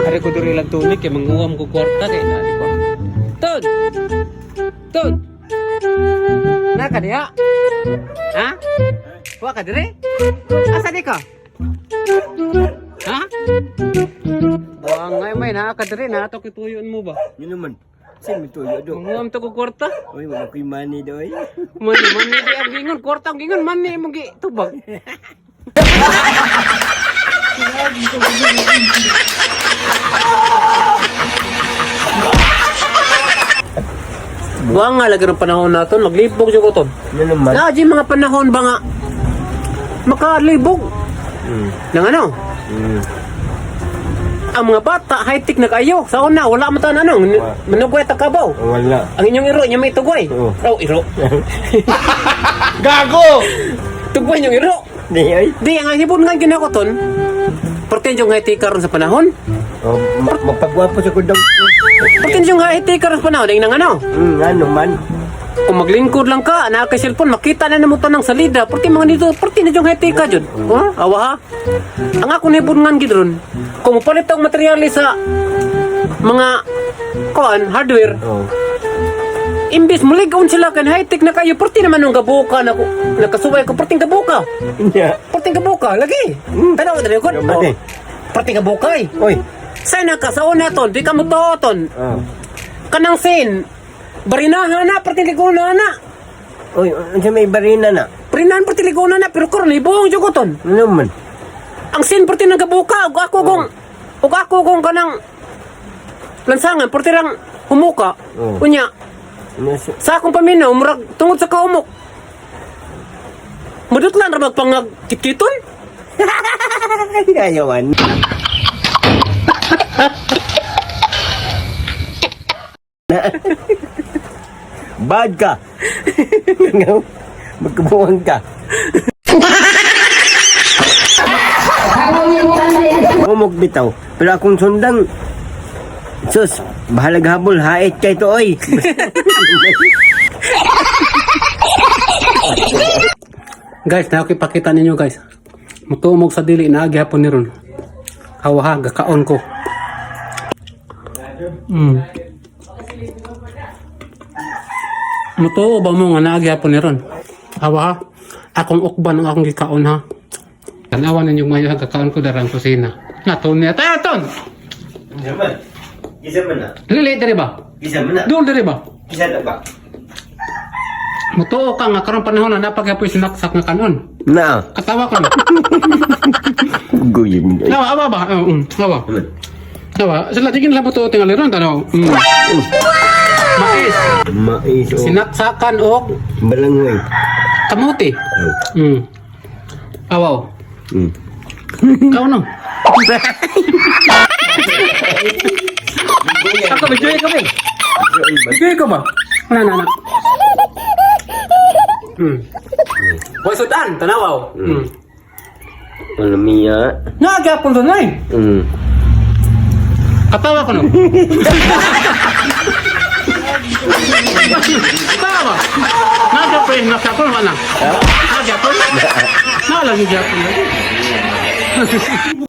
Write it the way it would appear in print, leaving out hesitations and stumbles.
Ari ko diri lang tunik kay manguwam ko kwarta kay na ko. Ton. Ton. Na ka diha? Ha? Wa ka dire? Asa di ka? Ha? Buang ngay may naa ka dire na ato kituyon mo ba? Yun naman. Saan mo tuyo do? Manguwam to ko kwarta. Uy, wala ko'y money do eh. Money, money di ang gingon, kwarta ang gingon, money imong gi tubag. Buang nga lagi ng panahon naton, maglibog jud ko ton. Yun naman. Na di mga panahon ba nga makalibog nang ano? Ang mga bata high-tech na kayo. Sa una wala man tan ano, manugway ta kabaw. Wala. Ang inyong iro, inyong may tugway. Oo. Oh, iro. Gago! Tugway inyong iro. Di ay. Di, ang hibon nga ginako ton. Pertin yung high-tech karon sa panahon. Oh, magpagwapo sa kudang. Pertin yung high-tech karon sa panahon. Ang ano? Ano man. Kung maglingkod lang ka, naa kay cellphone, makita na namo tanang salida. Perti mga nito, perti na yung high-tech ka jud. Oh, awa ha. Ang ako nahibon nga gid ron. Kung mopalit ang materyales sa mga kuan hardware, Oh. imbis muligaon sila kan high-tech na kayo, perti naman nung gabuka na nakasuway ko, perting gabuka. Nya. Perting gabuka, lagi. Tanaw dali ko. Naman eh. Perting gabuka eh. Oy. Sana ka sa una ton, di ka mo ton. Oh. Kanang sin. Barinahan na, perting liguna na. Oy, unsa may barina na? Barinahan perting liguna na, pero karon ibuong jud ko ton. Ano man? Ang sin perting nang gabuka, ug ako kung kanang lansangan, perting lang humuka. Oh. Unya, Ano sa sa akong paminaw, murag tungod sa kaumok. Mudutlan ra magpangag kitkiton? Ayawan. Bad ka. Magkabuwang ka. Umok bitaw. Pero akong sundang, sus, bahalag habol, hait kay to, oy. Guys, nakipakita ninyo guys. Mutumog sa dili na gihapon ni ron. Hawa ha, gakaon ko. Mutuo ba mo nga naa gihapon ni ron? Hawa ha. Akong ukban ang akong gikaon ha. Tanawan ninyo mayo ha, gakaon ko darang kusina. Naton niya. Tayo ton! Isa man. Isa man na. Lili diri ba? Isa man na. Dul diri ba? Isa na ba? Mutuo ka nga karon panahon na napaghapoy sinaksak nga kanon. Na. Katawa ko na. Guyin. Awa, awa ba? Oo, awa. Awa, sila tingin lang po to tingali ron tanaw. Mais, Mais o sinaksakan og balanghoy. kamuti. Oh. Awaw. Ikaw no. Ako, video ka ba? Video ka ba? Wala na, na. Hoy, sudan, tanawaw. Ano miya? Nagapon doon ay. Katawa ko no. Katawa ba? Nagapon, nagapon wala. Nagapon? Nalagi gapon.